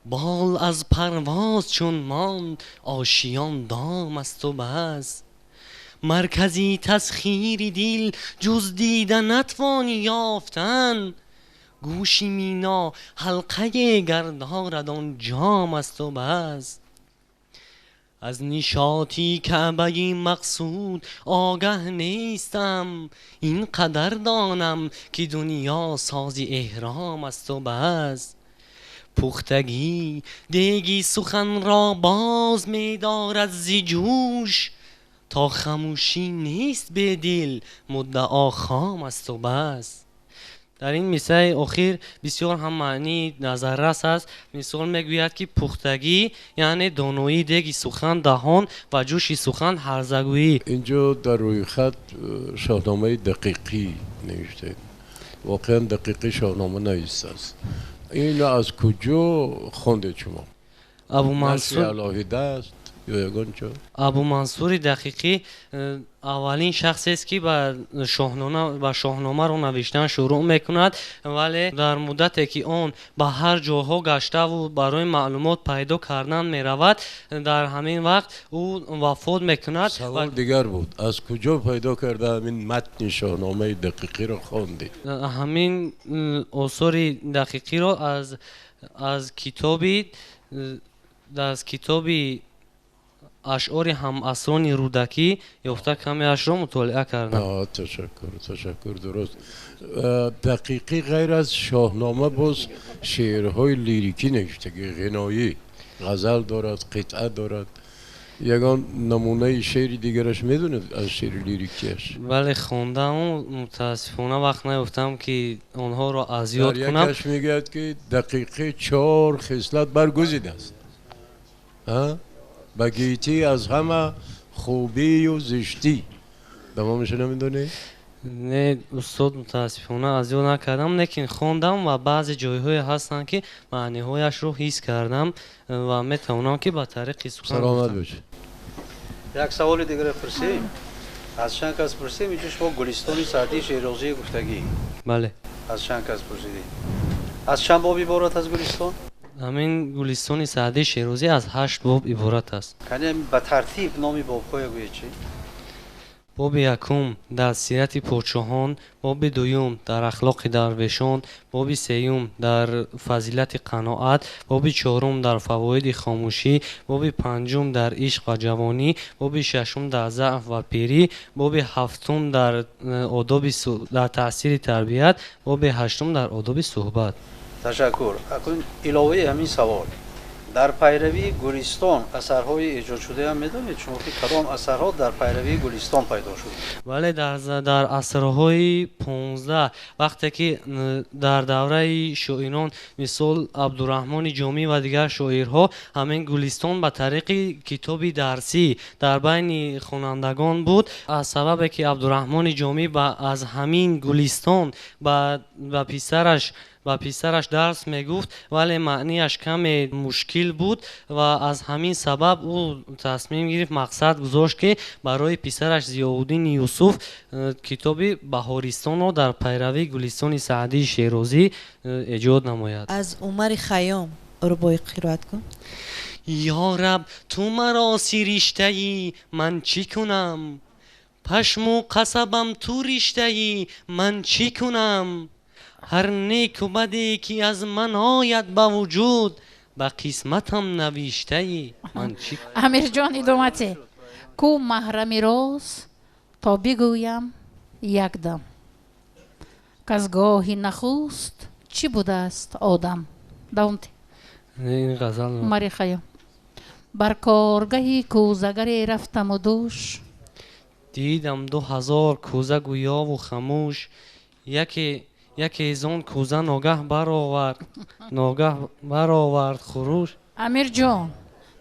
бол аз парвоз чун монд ошиён дом асту бас. Маркази тасхири дил ҷуз дида натвонӣ ёфтан, гӯши мино ҳалқае гардорад он ҷом асту бас. Аз нишоти каъбаи мақсуд огаҳ нестам, ин қадар донам ки дунё сози эҳром асту бас. Пухтагӣ деги суханро боз медорад зи ҷӯш, то хамӯшӣ нест бедил муддао хом асту бас. Дар ин мисраи охир бисёр ҳам маънии назаррас аст. Мисол мегӯяд, ки пухтагӣ яъне доноӣ, деги сухан даҳон ва ҷӯши сухан ҳарзагӯӣ. Инҷо дар рӯйхат шоҳномаи дақиқӣ навиштаед. Воқеан дақиқӣ шоҳнома навистааст. Инро аз куҷо хондед шумо? Абумансур алоҳида аст ё ягон ҷо? Абумансури дақиқӣ аввалин шахсест, ки ба шоҳномаро навиштан шурӯъ мекунад, вале дар муддате ки он ба ҳар ҷоҳо гаштаву барои маълумот пайдо кардан меравад, дар ҳамин вақт ӯ вафот мекунад. Савол дигар буд, аз куҷо пайдо карда ҳамин матни шоҳномаи дақиқиро хондед? Ҳамин осори дақиқиро аз китоби ашъори ҳамасрони Рӯдакӣ ёфта камеашро мутолиа кардам. Ташаккур, ташаккур, дуруст. Дақиқӣ ғайр аз шоҳнома боз шеърҳои лирикӣ навиштагӣ, ғиноӣ, ғазал дорад, қитъа дорад. Ягон намунаи шеъри дигараш медонед аз шеъри лирикиаш? Бале, хондаму мутаассифона вақт наёфтам, ки онҳоро аз ёд кунам. Дар якаш мегӯяд, ки дақиқӣ 4 хислат баргузидааст. Ба гитӣ аз ҳама хубию зиштӣ. Тамомашо намедонед? Не, устод, мутаассифона аз ёд накардам, лекин хондам ва баъзе ҷойҳое ҳастанд, ки маъниҳояшро ҳис кардам ва метавонам, ки ба тариқи сухан. Саломат бошед. Як саволи дигаре пурсем. Аз чанд кас пурсем, инҷо шумо Гулистони Саъдии Шерозӣ гуфтагӣ. Бале. Аз чанд кас пурсидед? Аз чанд боб иборат аз Гулистон? Ҳамин Гулистони Саъдии Шерозӣ аз 8 боб иборат аст. Кане ба тартиб номи бобҳоя гӯед чӣ? Боби якум дар сирати подшоҳон, боби дуюм дар ахлоқи дарвешон, боби сеюм дар фазилати қаноат, боби чорум дар фавоиди хомӯшӣ, боби панҷум дар ишқ ва ҷавонӣ, боби шашум дар заъф ва пирӣ, боби ҳафтум дар одоби дар таъсири тарбият, боби ҳаштум дар одоби суҳбат. Ташаккур. Акнун иловаи ҳамин савол, дар пайравии Гулистон асарҳои эҷодшудаам медонед шумо, ки кадом асарҳо дар пайравии Гулистон пайдо шуд? Бале, дар асрҳои 15 вақте ки дар давраи шоирон мисол Абдураҳмони Ҷомӣ ва дигар шоирҳо ҳамин Гулистон ба тариқи китоби дарсӣ дар байни хонандагон буд. Аз сабабе ки Абдураҳмони Ҷомӣ аз ҳамин Гулистон ба писараш дарс мегуфт, вале маънияш каме мушкил буд ва аз ҳамин сабаб ӯ тасмим гирифт, мақсад гузошт, ки барои писараш Зиёуддини Юсуф китоби Баҳористонро дар пайравии Гулистони Саъдии Шерозӣ эҷод намояд. Аз Умари Хайём рубоӣ қироат кун. Ё Раб, ту маро сириштаӣ, ман чӣ кунам? Пашму қасабам ту риштаӣ, ман чӣ кунам? Ҳар неку баде ки аз ман ояд ба вуҷуд, ба қисматам навиштаӣ, ман чӣ? Амирҷон, идомате. Ку маҳрами роз то бигӯям якдам, каз гоҳи нахуст чӣ будааст одам. Давомте. Ин ғазал Умари Хайём. Бар коргаҳи кӯзагаре рафтаму душ, дидам 2000 кӯза гӯёву хамӯш, яке из он кӯза ногаҳ баровард хуруш. Амирҷон,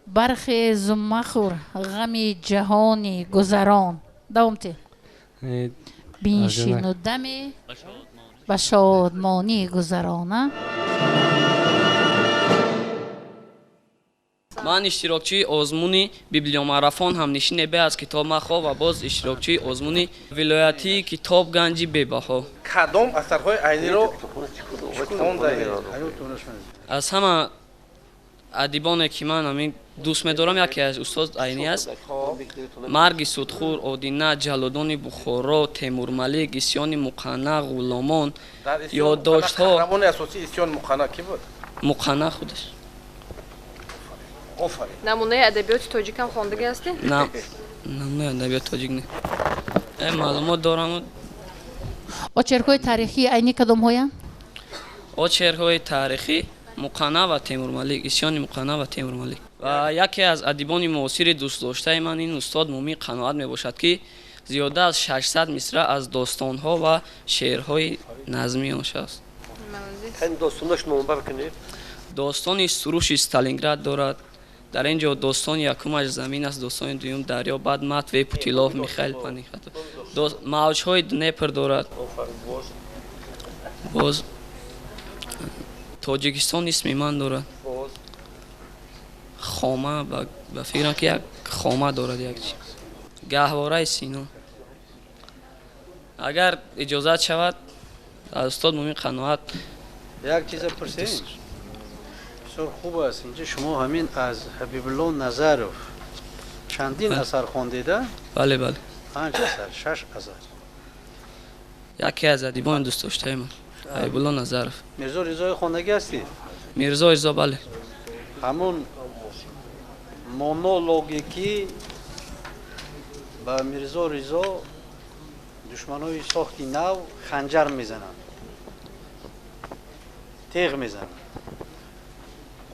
бархезу махӯр ғами ҷаҳони гузарон. Давомте. Биншину даме ба шодмонӣ гузарона. Ман иштирокчии озмуни библиомарафон ҳамнишине бе аз китоб махо ва боз иштирокчии озмуни вилоятии китоб ганҷи бебаҳо. Кадом асарҳои Айниро хондаед? Аз ҳама адибоне ки ман ҳамин дӯст медорам, яке аз устод Айнӣ аст. Марги судхӯр, Одина, Ҷаллодони Бухоро, Темурмалик, Исёни Муқанна, Ғуломон, ёддоштҳо. Қаҳрамони асосии Исёни Муқанна кӣ буд? Муқанна худаш. Намунаи адабиёти тоҷикам хондагӣ ҳастед? На, намунаи адабиёти тоҷик не. Маълумот дорам. Очеркҳои таърихии Айнӣ кадомҳоянд? Очеркҳои таърихӣ Муқанна ва Темурмалик, Исёни Муқанна ва Темурмалик. Ва яке аз адибони муосири дӯстдоштаи ман ин устод Мумин Қаноат мебошад, ки Зиёда аз 600 мисра аз достонҳо ва шеърҳои назмии он аст. Достонаш номбар кунед. Достони суруши Сталинград дорад. Дар ин ҷо достони якумаш замин аст, достони дуюм дарё, баъд Матвей Путилов, Михаил Панихатов. Мавҷҳои Днепр дорад. Боз Тоҷикистон исми ман дорад. Хома, ба фикрам ки як хома дорад, як чи. Гаҳвораи Сино. Агар иҷозат шавад, аз устод Мумин Қаноат як чиза пурсем. Бисёр хуб аст. Инҷа шумо ҳамин аз Ҳабибулло Назаров чандин асар хондеда? Бале, бале. 5 асар, 6 асар. Яке аз адибони дӯстдоштаи ман Ҳабибулло Назаров. Мирзо Ризои хондагӣ ҳастед? Мирзо Ризо, бале. Ҳамун монологе ки ба Мирзо Ризо душманои сохти нав ханҷар мезананд, теғ мезананд,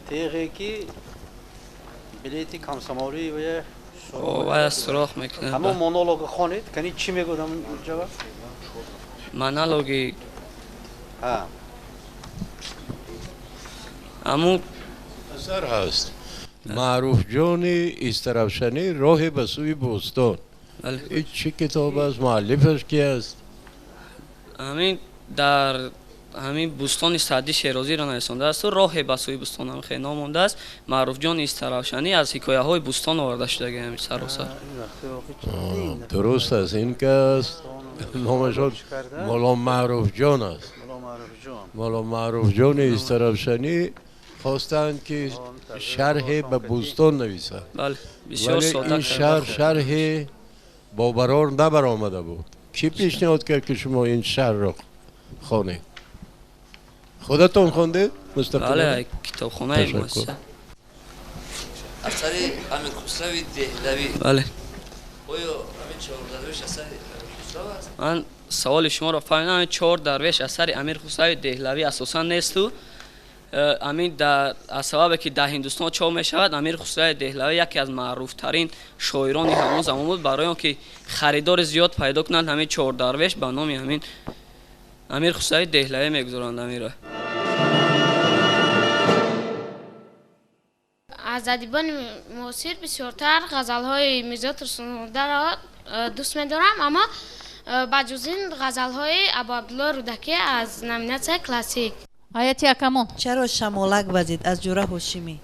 теғе ки билети комсомолӣ вая сурох мекунад. Ҳамон монолого хонед, кани чӣ мегӯяд ҳамон ҷавоб? Монологи ҳамун асар ҳаст. Маъруфҷони Истаравшанӣ роҳе ба сӯи бӯстон. Ин чӣ китоб аст? Муаллифаш ки аст? Ҳамин дар ҳамин бӯстони Саъдӣ Шерозиро нависондааст. Роҳе ба сӯи бӯстон ҳам хеле ном мондааст. Маъруфҷони Истаравшанӣ аз ҳикояҳои бӯстон оварда шудаги ҳамин саросар. Дуруст аст. Ин кас номашон Мулло Маъруфҷон аст. Мулло Маъруфҷони Истаравшанӣ хостанд ки шарҳе ба бӯстон нависанд. Вале ин шарҳ шарҳи бобарор набаромада буд. Кӣ пешниҳод кард ки шумо ин шарҳро хонед? Худатон хондед? Мустақилона? Бале, китобхонаи муассиса. Асари Амирхусрави Деҳлавӣ. Бале. Оё ҳамин чор дарвеш асари Амирхусрав аст? Ман саволи шуморо фаҳмидам. Ҳамин чор дарвеш асари Амирхусрави Деҳлавӣ асосан несту. Амин аз сабабе ки дар Ҳиндустон чоп мешавад, Амирхусрави Деҳлавӣ яке аз маъруфтарин шоирони ҳамон замон буд. Барои он ки харидори зиёд пайдо кунанд, ҳамин чор дарвеш ба номи ҳамин Амирхусрави Деҳлавӣ мегузоранд амирро. Аз адибони муосир бисёртар ғазалҳои Мирзо Турсунзодаро дӯст медорам, аммо ба ҷуз ин ғазалҳои Абуабдулло Рӯдакӣ аз номинатсияи классик. Ҳаяти Акамон. Чаро шамолак вазид аз ҷура Ҳошимӣ?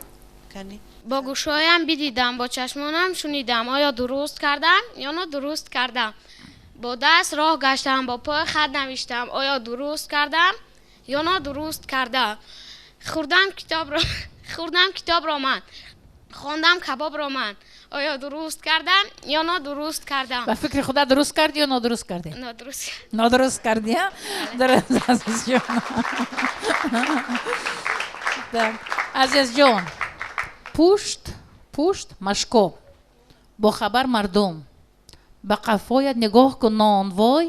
Бо гӯшҳоям бидидам, бо чашмонам шунидам, оё дуруст кардам ё нодуруст кардам? Бо даст роҳ гаштам, бо пой хат навиштам, оё дуруст кардам ё нодуруст кардам? Хӯрдам китобро ман, хондам кабобро ман, оё дуруст кардам ё нодуруст кардам? Ба фикри худа дуруст кардӣ ё нодуруст кардӣ? Нодуруст. Нодуруст кардӣ, а? Дуруст, Азизҷон. Азизҷон, пушт машкоб, бо хабар мардум, ба қафоят нигоҳ кун нонвой,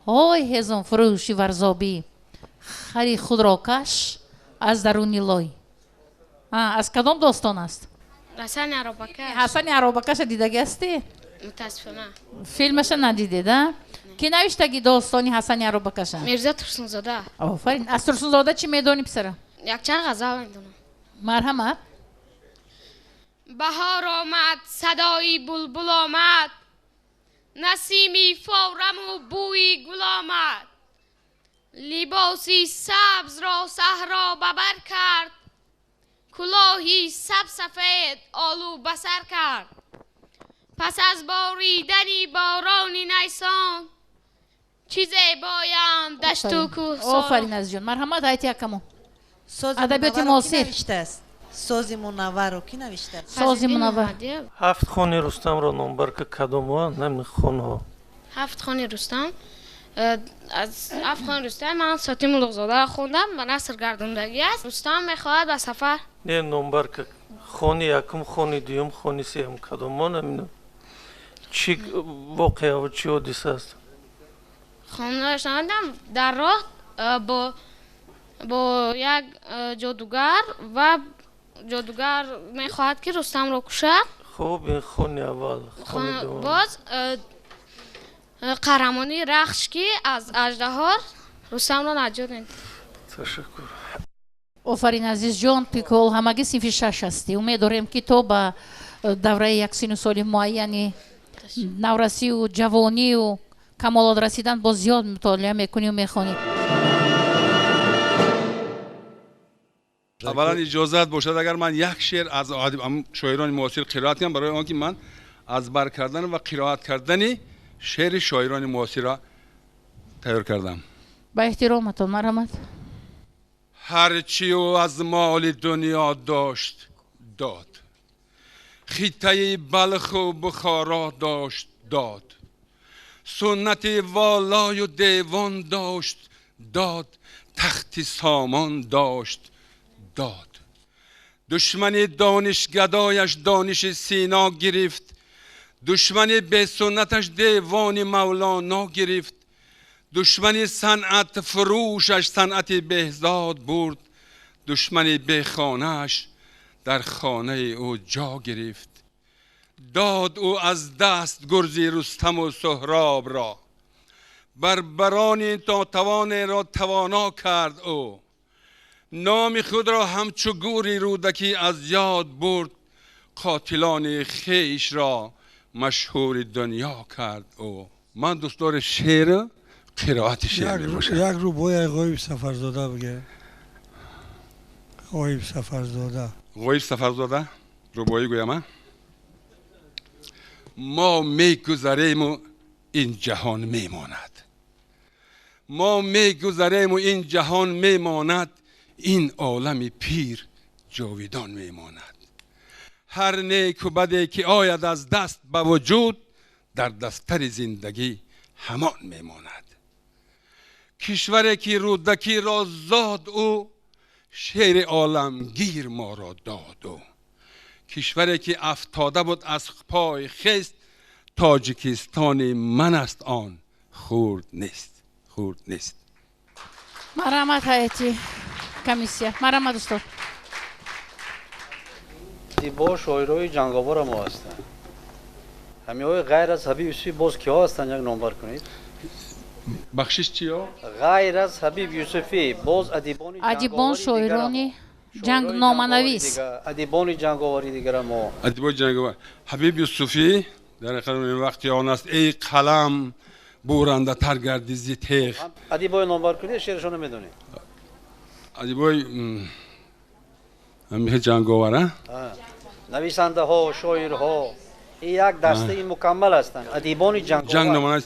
ҳой ҳезумфурӯши варзобӣ, хари худро каш аз даруни лой. Аз кадом достон аст? Ҳасани Аробакаш. Ҳасани Аробакаша дидагӣ ҳастӣ? Мутаассифона. Филмаша надидед, а? Ки навиштаги достони Ҳасани Аробакаша? Мирзо Турсунзода. Офарин. Аз Турсунзода чӣ медонӣ, писара? Якчанд ғазал медонам. Марҳамат. Баҳор омад, садои булбул омад, насими фораму бӯи гул омад, либоси сабзро саҳро ба бар кард, кулоҳи сабсафед олу ба сар кард. Пас аз боридани борони найсон, чизе боянд дашту кӯҳсон. Офарин, Азизҷон. Марҳамат, Ҳаяти Акамон. Адабиёти муосир. Сози мунавварро ки навиштааст? Сози мунаввар. Ҳафт хони Рустамро номбар ки кадомҳо нами хонҳо? Ҳафт хони Рустам. Аз ҳафт хони Рустам ман Сотим Улуғзодаро хондам, ба наср гардондагӣ аст. Рустам мехоҳад ба сафар. Не, номбар ки хони якум, хони дуюм, хони сеюм кадомҳо намидонам. Чӣ воқеа ва чӣ ҳодиса аст? Хондааш намедонам. Дар роҳ бо як ҷодугар ва ҷодугар мехоҳад ки Рустамро кушад. Хуб, ин хони аввал, хони дуюм. Боз Қаҳрамони Рахш, ки аз аждаҳо Рустамро наҷот медиҳад. Ташаккур. Офарин, Азизҷон, пикол ҳамагӣ синфи шаш ҳастӣ. Умед дорем, ки то ба давраи як сину соли муайяни наврасию ҷавонию камолот расидан боз зиёд мутолиа мекунию мехонӣ. Аввалан, иҷозат бошад, агар ман як шеър аз шоирони муосир қироат кунам, барои он ки ман аз бар кардан ва қироат кардани шеъри шоирони муосирро тайёр кардам. Ба эҳтироматон, марҳамат. Ҳарчи ӯ аз моли дунё дошт, дод, хиттаи Балху Бухоро дошт, дод, суннати волою девон дошт, дод, тахти Сомон дошт, дод. Душмани донишгадояш дониши Сино гирифт, душмани бесуннаташ девони Мавлоно гирифт, душмани санъат фурӯшаш санъати Беҳзод бурд, душмани бехонааш дар хонаи ӯ ҷо гирифт. Дод ӯ аз даст гурзи Рустаму Суҳробро, барбарони нотавонеро тавоно кард ӯ, номи худро ҳамчу гӯри Рӯдакӣ аз ёд бурд, қотилони хешро машҳури дунё кард ӯ. Ман дӯстдори шеър, қироати шеър мебошам. Як рубои Ғоиб Сафарзода бигӯ. Ғоиб Сафарзода. Ғоиб Сафарзода рубоӣ гӯям. Мо мегузарему, ин ҷаҳон мемонад, мо мегузарему, ин ҷаҳон мемонад, ин олами пир ҷовидон мемонад. Ҳар неку баде ки ояд аз даст ба вуҷуд, дар дафтари зиндагӣ ҳамон мемонад. Кишваре ки Рӯдакиро зод ӯ, шеъри оламгир моро дод ӯ. Кишваре ки афтода буд, аз пой хест, Тоҷикистони ман аст, он хурд нест, хурд нест. Марҳамат, ҳайати комиссия, марҳамат, устод. Бо шоирои ҷанговара мо ҳастанд. Ҳамиҳои ғайр аз Ҳабиб Юсуфӣ боз киҳо ҳастанд, як номбар кунед. Бахшиш, чиё? Ғайр аз Ҳабиб Юсуфӣ боз адибони адибон, шоирони ҷангноманавис. Адибони ҷанговари дигара мо. Адибони ҷанговар Ҳабиб Юсуфӣ дар вақти он аст: эй қалам, бурандатар гарди зи теғ. Адибои номбар кунед, шеърашонро медонед. Адибои ҷанговара, нависандаҳо, шоирҳо як дастаи мукаммал ҳастанд, адибони ҷанговар. Ҷангноманавис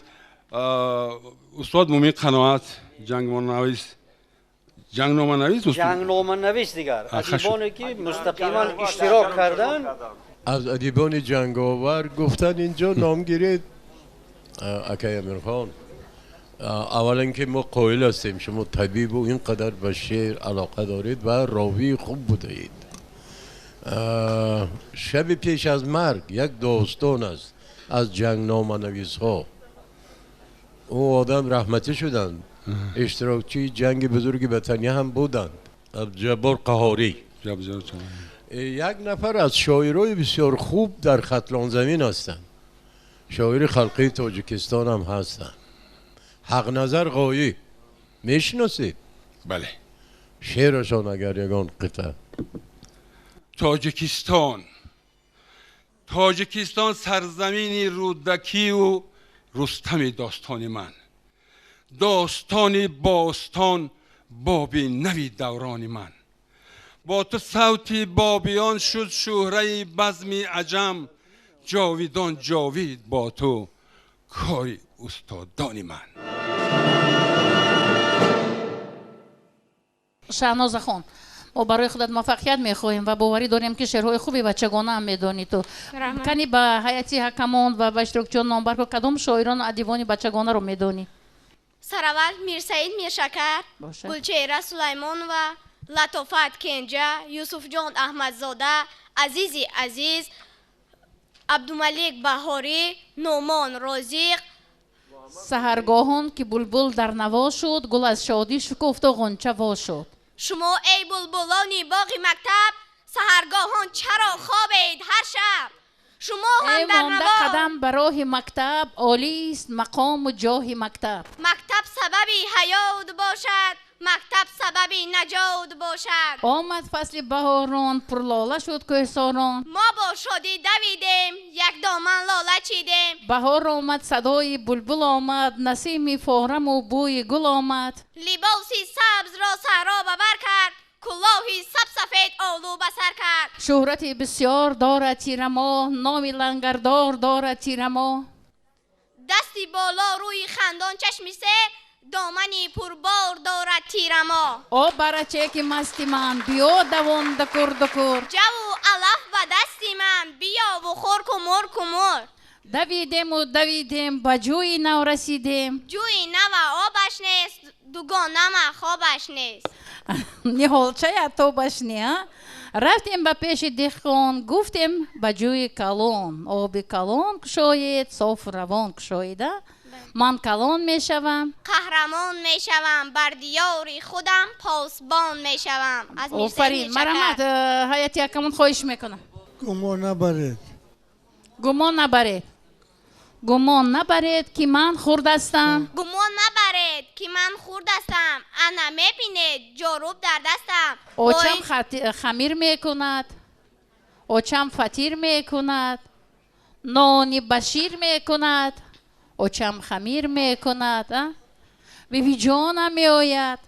устод Мумин Қаноат, ҷангноманавис, ҷангноманавис, ҷангноманавис дигар адибоне ки мустақиман иштирок карданд. Аз адибони ҷанговар гуфтан, инҷо ном гиред, акай Амирхон. Аввалан ки мо қоил ҳастем, шумо табибу ин қадар ба шеър алоқа доред ва ровии хуб будаед. Шаби пеш аз марг як достон аст аз ҷангноманависҳо. Ӯ одам раҳматӣ шуданд, иштирокчии ҷанги бузурги ватанӣ ҳам буданд, Абдуҷаббор Қаҳорӣ. Як нафар аз шоирои бисёр хуб дар Хатлонзамин ҳастанд, шоири халқии Тоҷикистон ҳам ҳастанд, Ҳақназар Ғоиб. Мешиносед? Бале. Шеърашон агар ягон қитъа. Тоҷикистон, Тоҷикистон, сарзамини Рӯдакию Рустами достони ман, достони бостон, боби нави даврони ман. Бо ту савти бобиён шуд шӯҳраи базми аҷам, ҷовидон ҷовид бо ту кори устодони ман. Шаҳнозахон, мо барои худат муваффақият мехоҳем ва боварӣ дорем, ки шеърҳои хуби бачагонаам медонӣ ту. Кани ба ҳайати ҳакамон ва ба иштирокчиён номбар кун, кадом шоирону адибони бачагонаро медонӣ? Сараввал Мирсаид Миршакар, Гулчеҳра Сулаймонова, Латофат Кенҷа, Юсуфҷон Аҳмадзода, Азизи Азиз, Абдумалик Баҳорӣ, Нуъмон Розиқ. Саҳаргоҳон ки булбул дар наво шуд, гул аз шодӣ шукуфту ғунча во шуд. Шумо эй булбулони боғи мактаб, саҳаргоҳон чаро хобед ҳар шаб? Шумо ҳам дар монда наво. Қадам ба роҳи мактаб, олист мақому ҷоҳи мактаб. Мактаб сабаби ҳаёт бошад, мактаб сабаби наҷот бошад. Омад фасли баҳорон, пурлола шуд кӯҳсорон. Мо бо шодӣ давидем, як доман лола чидем. Баҳор омад, садои булбул омад, насими фоҳраму бӯи гул омад. Либоси сабзро саҳро ба бар кард, кулоҳи сабсафед олу ба сар кард. Шӯҳрати бисёр дорад тирамоҳ, номи лангардор дорад тирамоҳ. Дасти боло, рӯи хандон, чашми се, домани пурбор дорад тирамоҳ. О барачеки масти ман, биё давон дукур дукур. Ҷаву алаф ба дасти ман, биёву хӯр кумур кумур. Давидему давидем, ба ҷӯи нав расидем. Ҷӯи нава обаш нест, дугонама хобаш нест. Ниҳолчая тобаш не, а? Рафтем ба пеши деҳқон, гуфтем ба ҷӯи калон. Оби калон кушоед, софу равон кушоед, а? Ман калон мешавам. Қаҳрамон мешавам, бар диёри худам посбон мешавам. Аз Мирзаи Офарин, Миршакар. Марҳамат, ҳайати ҳакамон, хоҳиш мекунам. Гумон набаред. Гумон набаред. Гумон набаред, ки ман хурд ҳастам. Гумон набаред, ки ман хурд ҳастам. Ана мебинед, ҷоруб дар дастам. Очам хамир мекунад, очам фатир мекунад, нони башир мекунад, очам хамир мекунад, а? Бибиҷонам меояд.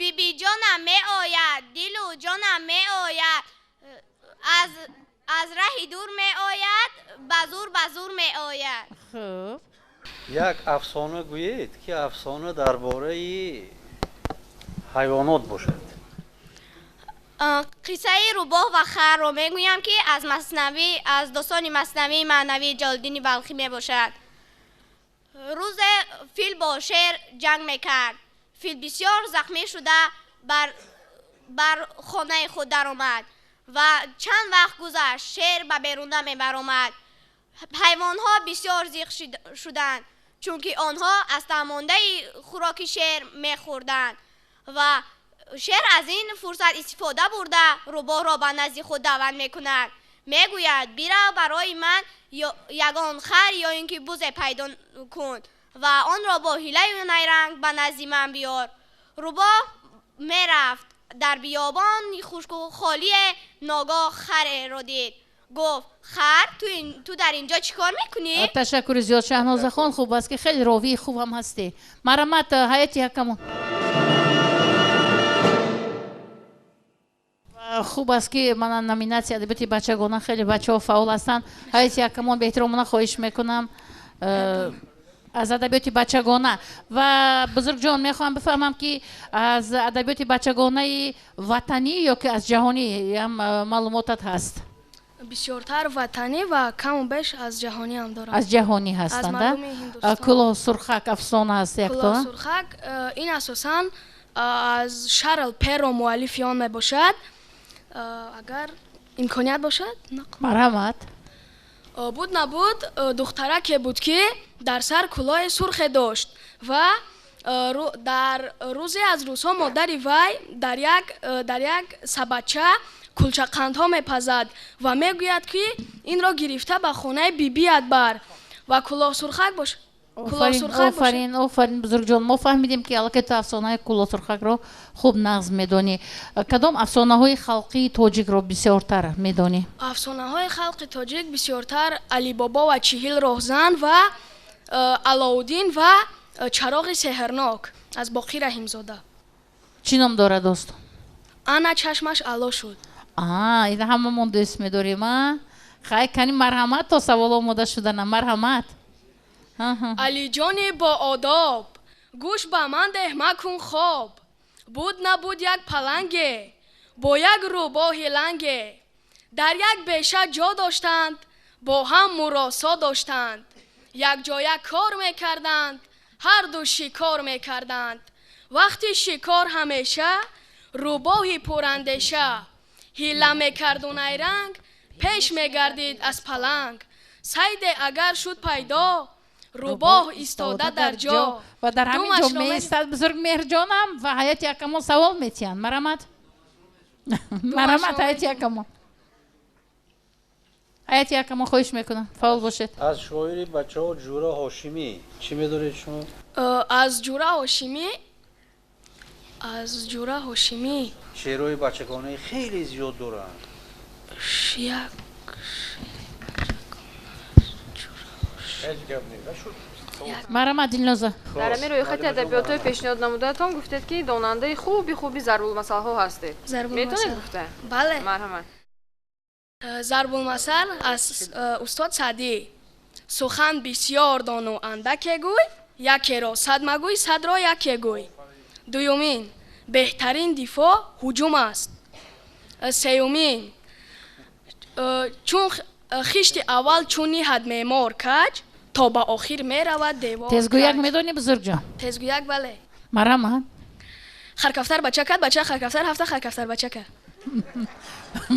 Бибиҷонам меояд, дилу ҷонам меояд, аз раҳи дур меояд, ба зур ба зур меояд. Хуб. Як афсона гӯед, ки афсона дар бораи ҳайвонот бошад. Қиссаи рӯбоҳ ва харро мегӯям, ки аз маснавӣ, аз достони маснавии маънавии Ҷалолиддини Балхӣ мебошад. Рӯзе фил бо шер ҷанг мекард. Фил бисёр захмӣ шуда бар хонаи худ даромад ва чанд вақт гузашт, шер ба берун намебаромад. Ҳайвонҳо бисёр зиқ шуданд, чунки онҳо аз таъмондаи хӯроки шер мехӯрданд ва шер аз ин фурсат истифода бурда рӯбоҳро ба назди худ даъват мекунад. Мегӯяд: бирав, барои ман ягон хар ё ин ки бузе пайдо кун ва онро бо ҳилаю найранг ба назди ман биёр. Рӯбоҳ мерафт дар биёбони хушку холие, ногоҳ хареро дид. Гуфт: хар, ту дар инҷо чӣ кор мекунӣ? Ташаккури зиёд, Шаҳнозахон. Хуб аст, ки хеле ровии хуб ҳам ҳастӣ. Марҳамат, ҳайати ҳакамон. Хуб аст, ки мана номинатсия адабиёти бачагона, хеле бачаҳо фаъол ҳастанд. Ҳайати ҳакамон, беҳтиромона хоҳиш мекунам, аз адабиёти бачагона ва бузургҷон, мехоҳам бифаҳмам, ки аз адабиёти бачагонаи ватанӣ ё ки аз ҷаҳонӣ ҳам маълумотат ҳаст? Бисёртар ватанӣ ва каму беш аз ҷаҳонӣ ҳам дорам. Аз ҷаҳонӣ ҳастанд, аз мардуми Ҳиндустон. Кулоҳ сурхак афсона ҳаст якто? Кулоҳ сурхак, ин асосан аз Шарл Перро муаллифи он мебошад. Агар имконият бошад, нақл. Марҳамат. Буд набуд, духтараке буд, ки дар сар кулоҳи сурхе дошт ва дар рӯзе аз рӯзҳо модари вай дар як сабадча кулчақандҳо мепазад ва мегӯяд, ки инро гирифта ба хонаи бибият бар ва кулоҳ сурхак бош. Офарин, офарин, офарин, бузургҷон. Мо фаҳмидем, ки аллакай ту афсонаи кулоҳсурхакро хуб нағз медонӣ. Кадом афсонаҳои халқии тоҷикро бисёртар медонӣ? Афсонаҳои халқи тоҷик бисёртар Алибобо ва 40 роҳзан ва Алоуддин ва чароғи сеҳрнок аз Боқӣ Раҳимзода. Чӣ ном дорад дӯст? Ана чашмаш ало шуд. Ина ҳамамон дӯст медорем, а? Хай, кани, марҳамат, то савол омода шудана, марҳамат. Алиҷони боодоб, гӯш ба ман деҳ, макун хоб. Буд набуд, як паланге бо як рӯбоҳи ланге дар як беша ҷо доштанд, бо ҳам муросо доштанд, якҷоя кор мекарданд, ҳарду шикор мекарданд. Вақти шикор ҳамеша рӯбоҳи пурандеша ҳила мекарду найранг пеш мегардид аз паланг. Сайде агар шуд пайдо, рӯбоҳ истода дар ҷо. Ва дар ҳамин ҷо меистад бузург Меҳрҷонам ва ҳайати ҳакамон савол метиҳанд. Марҳамат, марҳамат, ҳайати ҳакамон. Ҳайати якамо, хоҳиш мекунам, фаъол бошед. Аз шоири бачаҳо Ҷура Ҳошимӣ чӣ медонед шумо? Аз Ҷура Ҳошимӣ, аз Ҷура Ҳошимӣ шеърҳои бачагонаи хеле зиёд доранд. Як Марама, Дилноза. Дар ҳамин рӯйхати адабиётҳои пешниҳод намудаатон гуфтед, ки донандаи хуби хуби зарбулмасалҳо ҳастед. Метавонед гуфта? Бале. Марҳамат. Зарбулмасал аз устод Саъдӣ: сухан бисёр дону андаке гӯй, якеро сад магӯй, садро яке гӯй. Дуюмин: беҳтарин дифоъ ҳуҷум аст. Сеюмин: чун хишти аввал чун ниҳад меъмор каҷ, то ба охир меравад девор. Тезгӯяк медонӣ, бузургҷон? Тезгӯяк, бале. Марама. Харкафтар бача кард, бача харкафтар, ҳафта харкафтар бача кард.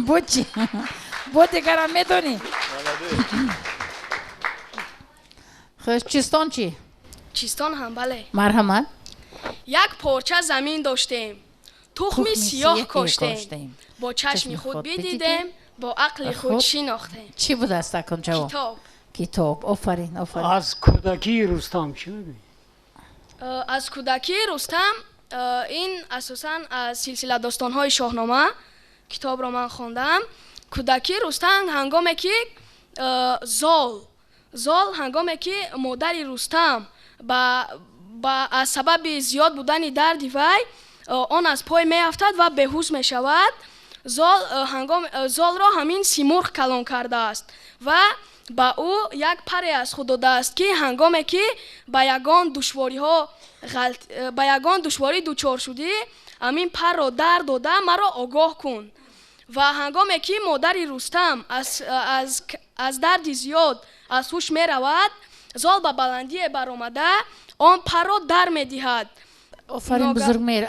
Бо чӣ? Бо дигарам медонӣ? Хуш, чистон чӣ? Чистон ҳам, бале. Марҳамат. Як порча замин доштем, тухми сиёҳ коштем, бо чашми худ бидидем, бо ақли худ шинохтем. Чӣ будааст акун ҷавоб? Китоб. Китоб. Офарин, офарин. Аз кӯдакии Рустам чӣ мегӯӣ? Аз кӯдакии Рустам ин асосан аз силсила достонҳои Шоҳнома китобро ман хондам. Кӯдакии Рустам ҳангоме ки зол ҳангоме ки модари Рустам ба аз сабаби зиёд будани дарди вай он аз пой меафтад ва беҳуш мешавад. Зол ҳангом золро ҳамин Симурғ калон кардааст ва ба ӯ як паре аз худ додааст, ки ҳангоме ки ба ягон душвориҳо ба ягон душворӣ дучор шудӣ, ҳамин парро дар дода маро огоҳ кун. Ва ҳангоме ки модари Рустам аз дарди зиёд аз ҳуш меравад, зол ба баландие баромада он парро дар медиҳад. Офарин, бузург мер.